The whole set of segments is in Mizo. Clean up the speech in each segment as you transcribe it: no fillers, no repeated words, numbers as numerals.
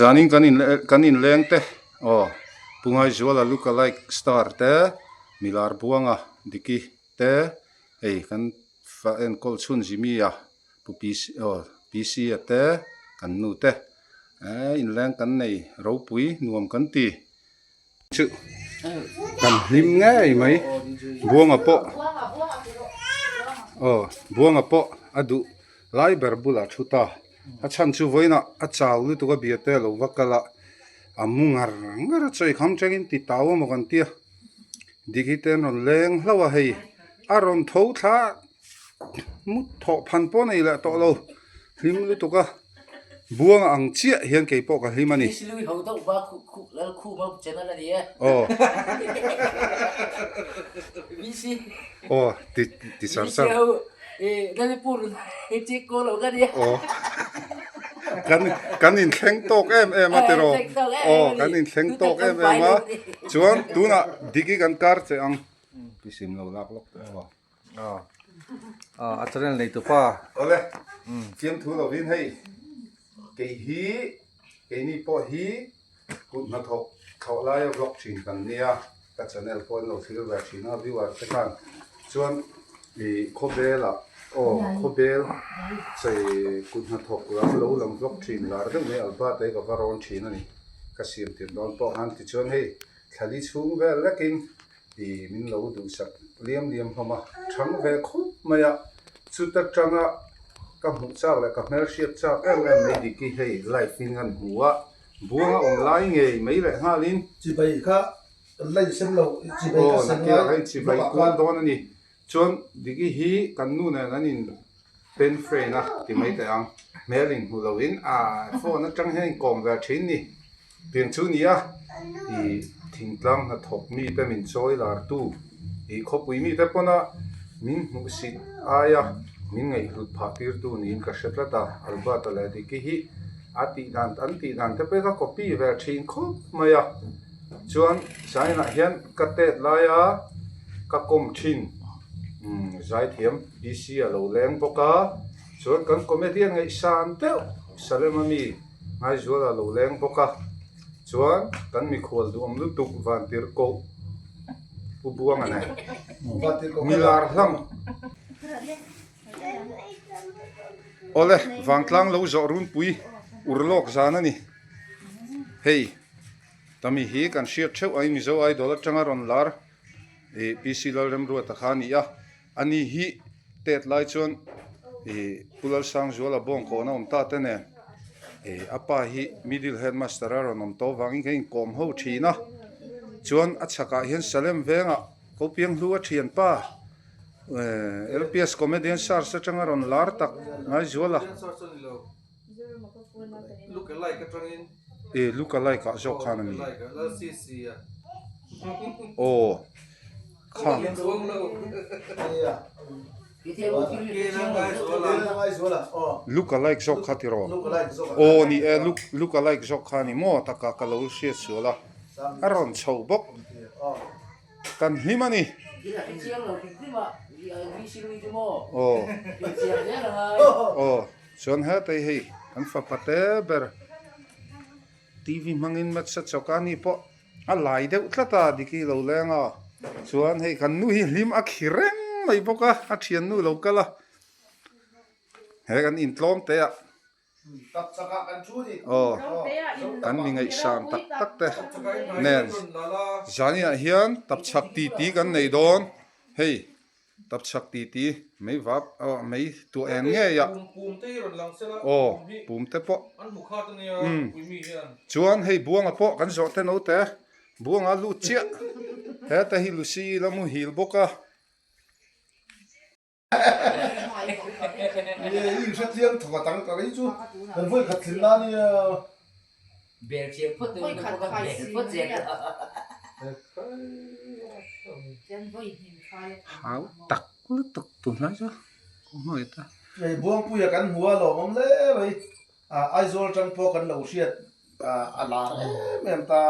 Zanin kan in kan inleng te aw Pu Ngaizuala look alike star te Milar Buanga Diki te hei kan fa enkawl chhun Jimmy a Pu PC aw PC a te kan nu te eee inleng kan nei ropui nuam kan ti. Chu kan hlim ngei mai buanga pawh aw buanga pawh a duh lai ber bulah thu ta a chhan chu vawiinah a chau lutuk a bia te a lo va kal a a mu ngar ngar a chawi kham tangin ti tau emaw kan tia diki te an rawn leng hlauh a hei a rawn tho thla mut thawh phan pawh a nei leh tawh lo hlim lutuk a. Buanga ang chiah hian kei pawh ka hlim a ni. Aw. Aw ti ti sar sar. Aw. Kan kan inthleng tawk em em a tiraw. Aw kan inthleng tawk em em a. Chuan tunah Diki kan kar che ang. Pisim lo lak lawk teh aw. A channel nei tu pa. Awle fiamthu lovin hei kei hi keini pawh hi kut hnathawk thlawh laia vlog thin kan nia ka channel pawh an lo thlir ve thin a viewer te khan chuan ih khawvel ah aw khawvel chei kut hnathawk lam lo lam vlog thin lar deuh mai Albert a hi ka va rawn thin a ni ka siam tir dawn pawh khan tichuan hei thlali chhung vel lekin Ih min lo duhsak liam liam hlawm a, thang ve khawp mai a, chuta tanga ka hmuh chak leh ka hmelhriat chak em em mai dik hi hei live in kan hmu a, buanga awm lai ngei mai leh nghalin. Chibai kha kan la insem lo, chibai ka sem ngai hei chibai kual dawn a ni, chuan Diki hi kan nu nen an in pen friend a ti mai teh ang, hmel in hmu lo in a phone atang hian inkawm ve thin ni. Pian chu ni a, ih thingtlang hnathawk mite min chawi lartu, ih khawpui mite pawna min hmuhsit aia min ngaihhlut phah tirtu niin ka hre tlat a, Albert-a leh Diki hi a tih dan an tih dan te pawh hi ka copy ve thin khawp mai a, chuan China-ah hian ka tet laia ka kawm thin umm zaithiam PC a lo leng bawk a, chuan kan comedian ngaihsan deuh Salem-a mi. Ngaizual a lo leng bawk a, chuan kan mikhual duhawm lutuk Vantirhkoh Pu Buanga nen milar hlang. Awle, vangtlang lo zawh runpui ur lawk zan a ni. Hei, tami hi kan hriat theuh ai Mizo Idol atanga rawn lar ih PC Lalremruata kha a ni a. A ni hi tet lai chuan ih Pu Lalsangzuala bawngkawn a awm ta te nen ih a pa hi middle headmaster a rawn awm tawh avangin kan inkawm ho thin a chuan a chhakah hian Salem vengah Kopianghlu a thianpa eh LPS comedian search atanga rawn lar tak Ngaizuala. Ih look alike ah zawk khan a ni aw. Look alike zawk kha tiraw? Aw ni e, look look alike zawk kha a ni maw taka ka lo hriat sual a, a rawn chho bawk. Kan hlim a ni. Aw aw chuan hetei hei kan fapa te ber TV hmangin match a chawk a ni pawh. A lai deuh tlat a Diki lo leng a, chuan hei kan nu hi hlim a khi reng mai bawk a, a thiannu lo kal a, he kan intlawm teh ah aw kan mi ngaihsan tak tak te nen zaniah hian tapchhak titi kan nei dawn hei. Tapchhak ti ti mei vap aw mei tuah eng ngei a aw pum te pawh umm chuan hei buanga pawh kan zawh te naute buanga lut chiah heta hi Lucy la muhil bawk a. Hau tak lutuk tunlai chu khawngaih ta. Hei Buangpuia kan hmu a lawmawm hle mai a Aizawl atang pawh kan lo hriat a lar em em ta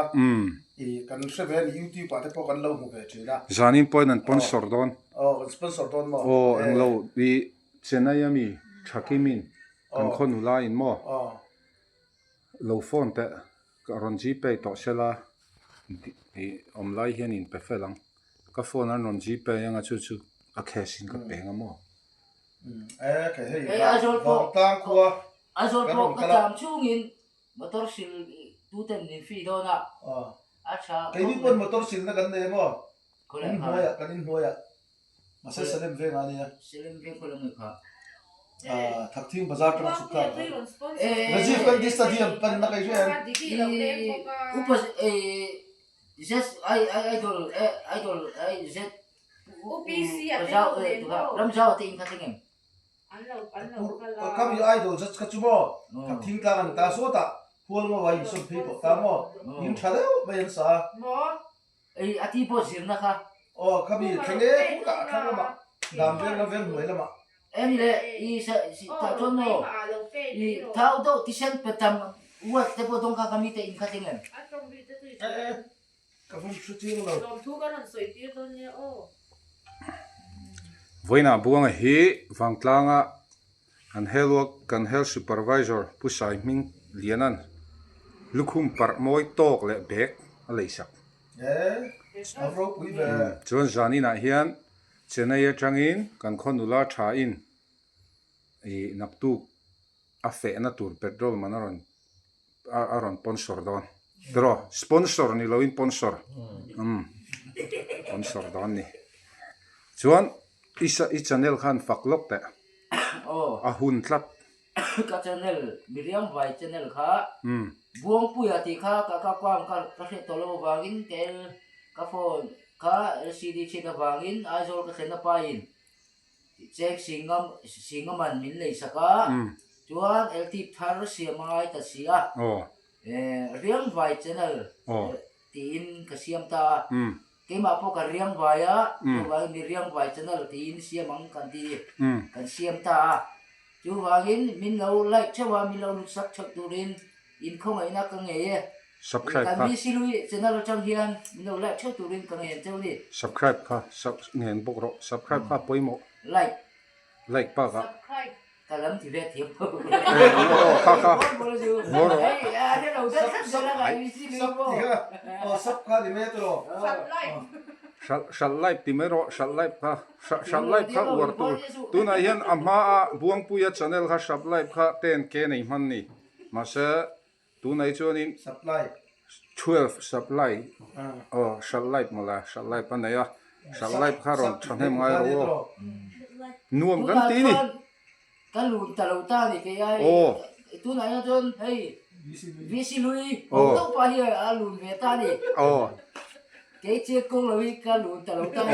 i kan hre ve a ni YouTube ah te pawh kan lo hmu ve thin a. Zanin pawhin an sponsor dawn. Aw kan sponsor dawn maw? Aw englo i Chennai ami Thakimin kan khaw nula in maw? Lo phone teh ka rawn gpay tawh sela ih awm lai hian in pe fel ang. Ka phone an rawn gpay anga chu chu a cash in ka peng a maw? Hei Aizawl pawh Aizawl pawh ka cham chhungin motor sil tuten min fee dawn a, a tha Keini pawn motor silna kan nei maw? In hnuaiah kan in hnuaiah mahse Salem vengah a nia. Salem veng khaw lam nge kha? Thakthing bazar tanga chhuk thlak a. Rajiv Gandhi Stadium panna ka i hria em? Upa Z I idol idol I Z Ramzau te in kha thleng em? Ka mi idol judge kha chu maw Thakthing tlang an ta sawtah Hualngo a insawn phei tawh ta maw in tha deuh mai an sa a. Ei a ti pawh zirna kha. Aw kha mi thleng e khutah a thlang lamah dam veng lam veng hnuai lamah. Eng le i sa si tah chuan maw i thau deuh tisen pe tam uat te pawh dawng kha ka mi te in kha thleng em. E e ka vum hre chiang lo. Vawiinah Buanga hi Vangtlanga an health work kan health supervisor Pu Sai Hming Lianan lukhum parh mawi tawk leh bag a lei sak. Chuan zaninah hian Chennai atangin kan khaw nula thain ih naktuk a fehna tur petrol man a rawn a rawn sponsor dawn tiraw sponsor ni loin sponsor umm sponsor dawn ni chuan i i channel khan fak lawk teh a hun tlat. Ka channel Miriam Vai channel kha Buangpuia tih kha ka ka account ka ka hriat tawh loh avangin ka L ka phone kha LCD chhiat avangin Aizawl ka thlen apain Cheng Singam Singaman min lei sak a chuan LTip thar siam a ngai ta si a Riangvai channel tiin ka siam ta a keimah pawh ka Riangvai a chuvangin mi Riangvai channel tiin siam ang kan ti kan siam ta a chuvangin min lo like theuh a min lo lut sak theuh turin in khawngaihna ka ngei e Subscribe kan kha. VC Lui channel atang hian min lo like theuh turin ka ngen cheu ni. Subscribe kha sub ngen bawk rawh subscribe kha pawimawh. Like. Like bak ah. Subscribe. Ka lam ti ve thiam lo. Aw kha kha. Ngaw rawh. Sub ti kha aw sub kha ni mai tawh. Sub like. Hralh hralh like ti mai rawh hralh like kha hralh hralh like kha uar tur tunah hian a hma a Buangpuia channel kha hralh like kha ten ke nei hman ni mahse Tunah chuanin Supply. 12 supply aw hralh light mawla hralh light a nei a hralh light kha rawn thahnem ngai ro aw nuam kan ti ni. Ka lun ta lo ta ni kei ai tunah hian chuan hei VC Lui ho deuh pah hi a lun ve ta ni kei chiat kawng lo hi ka lun ta lo ta ni.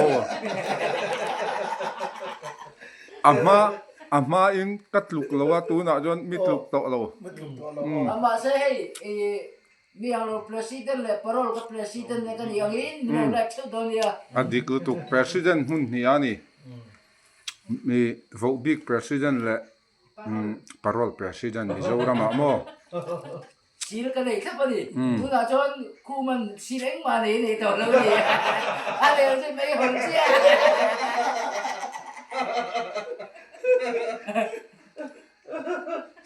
A hma A hmain ka tluk lo a, tunah chuan mi tluk tawh lo. Mahse hei mi ang lo President leh parole ka President leh ka nih angin min lo like theuh dawn nia. A dik lutuk President hmun hnih a ni. Mi voh bik President leh parole President Mizoramah maw? Sil ka nei thlap a ni. Tunah chuan Khuman sil engmah nei nei tawh lo a ni. A lel chu mei hawn chiah.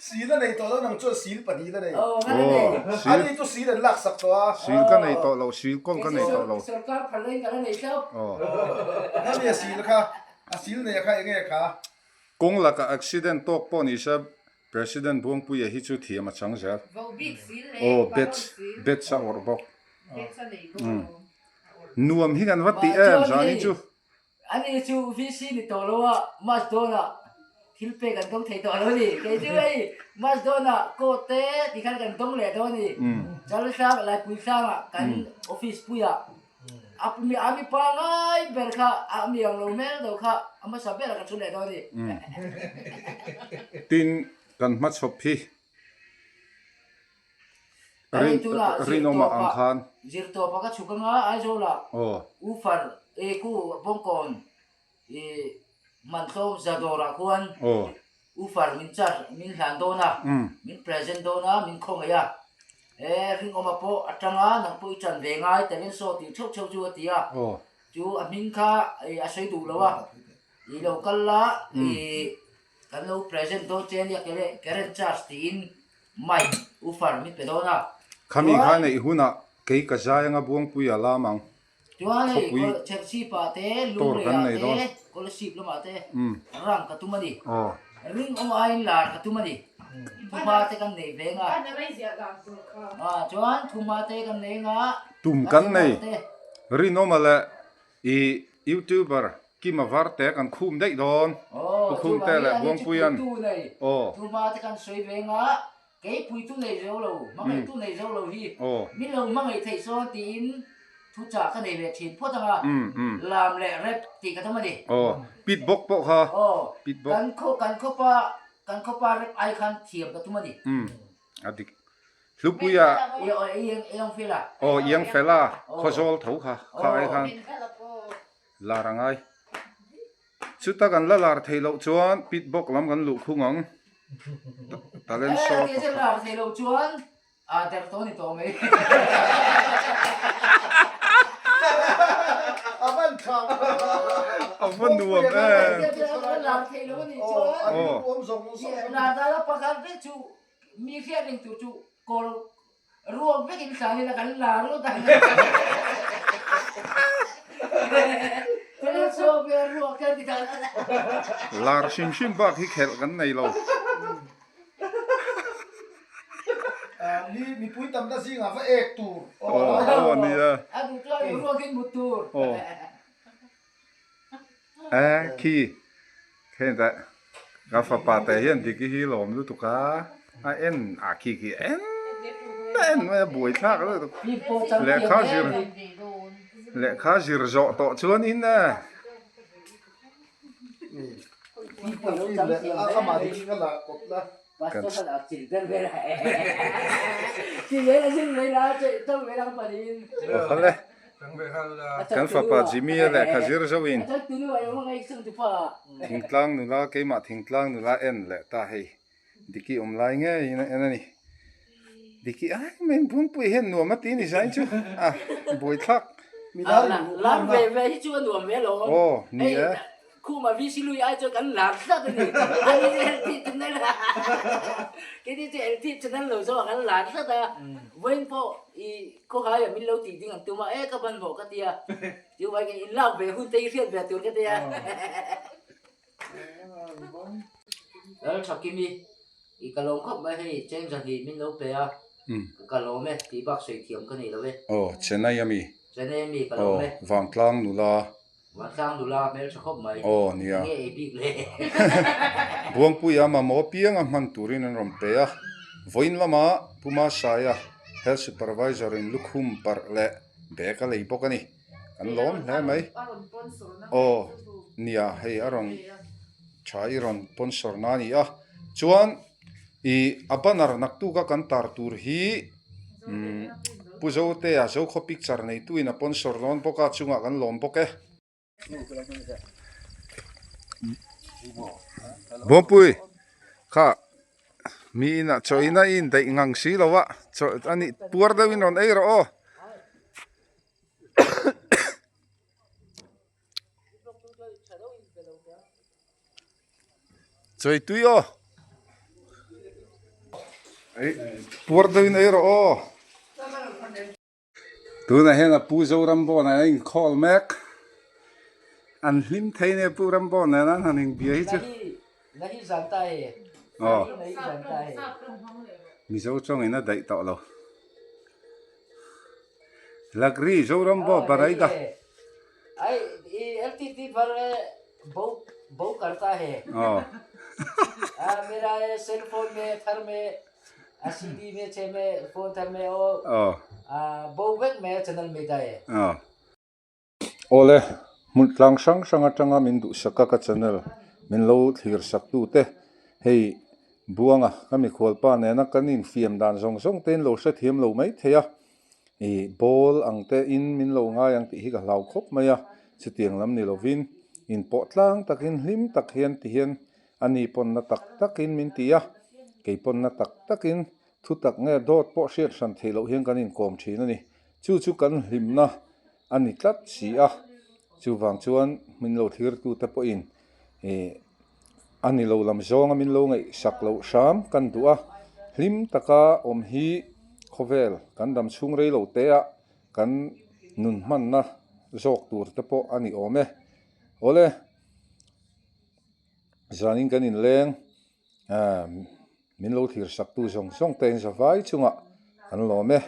Sil a nei tawh lo nang chuan sil pahnih la nei. Aw ka la nei. A ni chu sil an lak sak tawh a. Sil ka nei tawh lo, sil kawl ka nei tawh lo. Sorkar phal in ka la nei thlap. Hemi a sil kha, a sil nei kha enge kha? Kawng lakah accident tawk pawh ni se President Buangpuia hi chu thiam a chang zel. Aw bets bets a awrh bawk. Nuam hi kan va ti em zanin chu. Ani chu VC ni tawh lo a March dawnah thil pek an dawng thei tawh lo ni. Kei chu hei March dawnah court te tikhan kan dawng leh dawn a ni. Chaltlang Laipuitlangah kan office puiah A mi pangai ber kha a mi ang lo hmel deuh kha a hmasa ber a ka thu leh dawn a ni. Tin, kan hmachhawp hi rinawm ah ang khan. Zirtawp ah ka chhuk anga Aizawl ah Ufar e khu Bawngkawn i Hmantlawm Zadawr ah khuan Ufar min charge min hlan dawn a, min present dawn a, min khawngaih a. E ringawma pawh a tang a, nang pawh i tan ve ngai talent saw tih theuh theuh chu a ti a. Chu a hming kha a sawi duh lo a, i lo kal la i kan lo present dawn che ania current charge tiin. Mic woofer min pe dawn a. Khami kha neih hunah kei ka zai anga Buangpui a lam ang. Chuan hei Khawpui Chherchhip ah te, tor kan Lunglei nei ah dawn. te, Kolasib lamah te rang ka tum a ni. Aw. Ring awm aiin lar ka tum a ni. Thuma te kan nei veng a. Ah chuan thuma te kan nei anga. Tum kan nei. Rinawma leh i Youtuber Kima Varte kan khum daih dawn. Aw Pu Khumte leh Buangpuian. Aw. Thuma te kan sawi veng a. Kei puitu nei zo lo, hmangaihtu nei zo lo hi min lo hmangaih theih sawn tiin thuchah ka nei leh thin phawt ang a, lam leh rep tih ka tum a ni. Aw, pit bawk pawh kha, pit bawk. Kan khaw, kan khawpa, kan khawpa rep ai khan thiam ka tum a ni. A dik. Hlupuia. Iang Fela. Aw, Iang Fela, Khawzawl tho kha, kha ai khan lar a ngai. Chuta kan la lar theih loh chuan pit bawk lam kan luh khung ang. Talent show pakhat. Lar theih loh chuan aa der tawh ni tawh mai. A van tha. A va nuam em. Lar theih loh anih chuan. Lar dan a pakhat vek chu mi hriat reng tur chu kawl Ruak vek in tlan ila kan la rawt ang. Kan chhuak ve ruak hian ti dan. Lar hrim hrim bak hi khelh kan nei lo. Mi mipui tamna zingah va ek tur. Aw aw nia. A duh chuan ruak in mut tur. Aw. E khi heng ta ka fapa te hian Diki hi lawm lutuk a a en a khi khi en a en mai a buai thlak lutuk lehkha zir lehkha zir zawh tawh chuan in e. Awhale kan fapa Jimmy a lehkha zir zo in thingtlang nula keimah thingtlang nula en leh ta hei Diki awm lai ngei in a en a ni Diki ai mai Buangpuii hian nuam a ti ni zain chu a buaithlak aw ni e. Khuma VC lui ai chuan kan lar tlat a ni. Ani chu LT channel keini chu LT channel lo zawk ah kan lar tlat a. Vawiin pawh i khawhai ah min lo tih ding ang tum a, e ka ban hmawh ka ti a. Chu vai in lak ve hun te hi hriat ve tur ka ti a. Lal Thakimi i ka lawm khawp mai hei cheng zahnih min lo pe a, ka lawm e tih bak sawi thiam ka nei lo e. Aw Chennai ami. Chennai ami ka lawm e. Aw Vangtlang nula Vantlang nula hmel tha khawp mai. Aw nia. Nge ei bik le. Buangpuia mamawh pianga hman turin an rawn pe a. Vawiin lama Puma Saia Health Supervisor in lukhum parh leh bag a lei bawk a ni. Kan lawm hle mai. Aw nia hei a rawn tha i rawn sponsor na a ni a. Chuan Ih a banner naktuka kan tar tur hi umm Pu Zotea Zokhaw picture neituin a sponsor dawn bawk a chungah kan lawm bawk e. Bawpui kha mi inah chaw ina i indaih ngang si lo a chaw a nih puar deuhin rawn ei rawh aw. Chawi tui aw ei puar deuhin ei rawh aw tunah hian a pu Zorambawn a inkhawl mek an hlim thei nia pu Rambawn nena an han inbia hi chu aw Mizo tawngin a daih tawh lo. Lagri Zoram bo barai da. Ai LTT par bo bo karta he. Oh. A mera cell phone me thar me a CD me che me phone thar me o. Oh. A bo vek me channel me da he. Oh. Awle hmun tlang hrang hrang atanga min duhsak a ka channel min lo thlir sak tu te hei Buanga ka mikhualpa nena kan infiam dan zawng zawng te in lo hrethiam lo mai thei a ih ball ang te in min lo ngai ang tih hi ka hlau khawp mai a chutiang lam ni lovin inpawh tlang takin hlim tak hian ti hian a ni pawnna tak takin min ti a kei pawnna tak takin thu tak nge dawt pawh hriat hran theih loh hian kan inkawm thin a ni chu chu kan hlimna a ni tlat si a chuvang chuan min lo thlirtute pawhin ih a ni lo lam zawnga min lo ngaihsak loh hram kan duh a. Hlim taka awm hi khawvel kan dam chhung rei lo te a kan nun hmanna zawk tur te pawh a ni awm e. Awle, zanin kan inleng min lo thlir sak tu zawng zawng te in zavai chungah kan lawm e.